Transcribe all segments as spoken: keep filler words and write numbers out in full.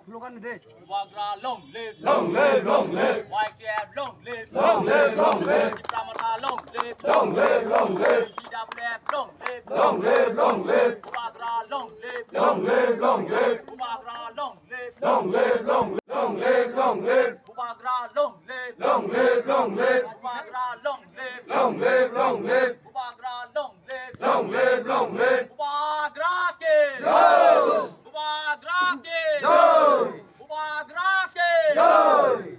Slogan de. Bubagra long live. Long live, long live. Y T F long live. Long live, long live. Tipra Motha long live. Long live, long live. T W F long live. Long live, long live. Bubagra long live. Long live, long live. Bubagra long live. Long live, long live. Long live, long live. Bubagra long live. Long live, long live. Bubagra long live. Long live, long live. Bubagra long live. Long live, long live. Bubagra ke. Jai. Bubagra ke. Jai. Bubagra ke. Jai.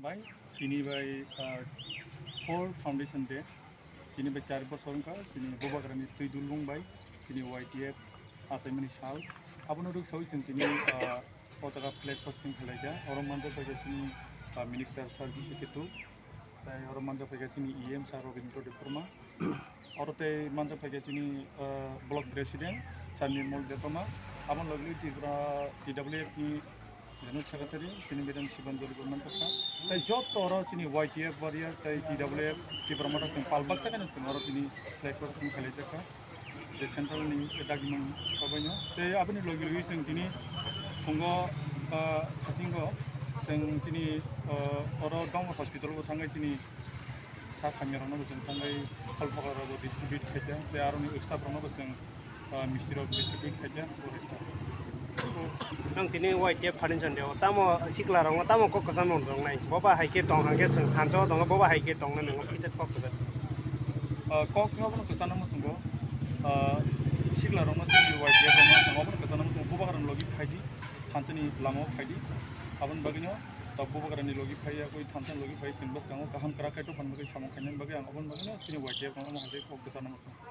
Bai, tini bai, ah, four foundation day. Tini bai char bosor wngkha, tini Bubagrani twi dulbung bai, tini Y T F achaimani sal. Abono rwksawi chwng tini, ah, o jaga flag hosting khlaijak. Oro manjak bai khe chini, ah, Minister Sir G C Ketu, tai oro manjak bai khe chini E M Sir Robindra Debbarma. Oro tei manjak bai khe chini, ah, Block President Sir Nirmal Debbarma. Aboni logi Tripura T W F ni General Secretary, chini Madam Sibanjali Borman Tokha. Tai joto oro chini Y T F warrior, tai T W F, Tipra Motha chwng pal baksa khe chwng oro chini flag hosting khlaijakha. Je central ni dagimang sabaino. Tai aboni logi logi chwng tini phungo, ah, thasingo chwng chini, ah, oro Dongma hospital o thangwi chini sa khamya rokno bo chwng thangwi phal phokla rokbo distribute khaikha. Tai aroni staff rokno bo chwng ah, misti rok distribute khaikha, bo hai kha. Nang tini Y T F phanin sandi o, tamo sikla rok no tamo kok kwcham rok nai, boba hai khe tong hang khe chwng thansa o tongo, boba hai khe tong nai nang kisa kok kwcham. Ah, kok no bono kwcham no chwng o, ah, sikla rok no chwng Y T F rok no chwng o bono kwcham no chwng o, Bubagra ni logi phai di, thansa ni lama o phai di, aboni bagwi no tok Bubagra ni logi phai ya, koi thansa ni logi phai, chwng bwskango kaham kwrak khe tong phan bagwi samung khainani bagwi ang aboni bagwi no chini Y T F rok no hai khe kok kwcham no chwng o.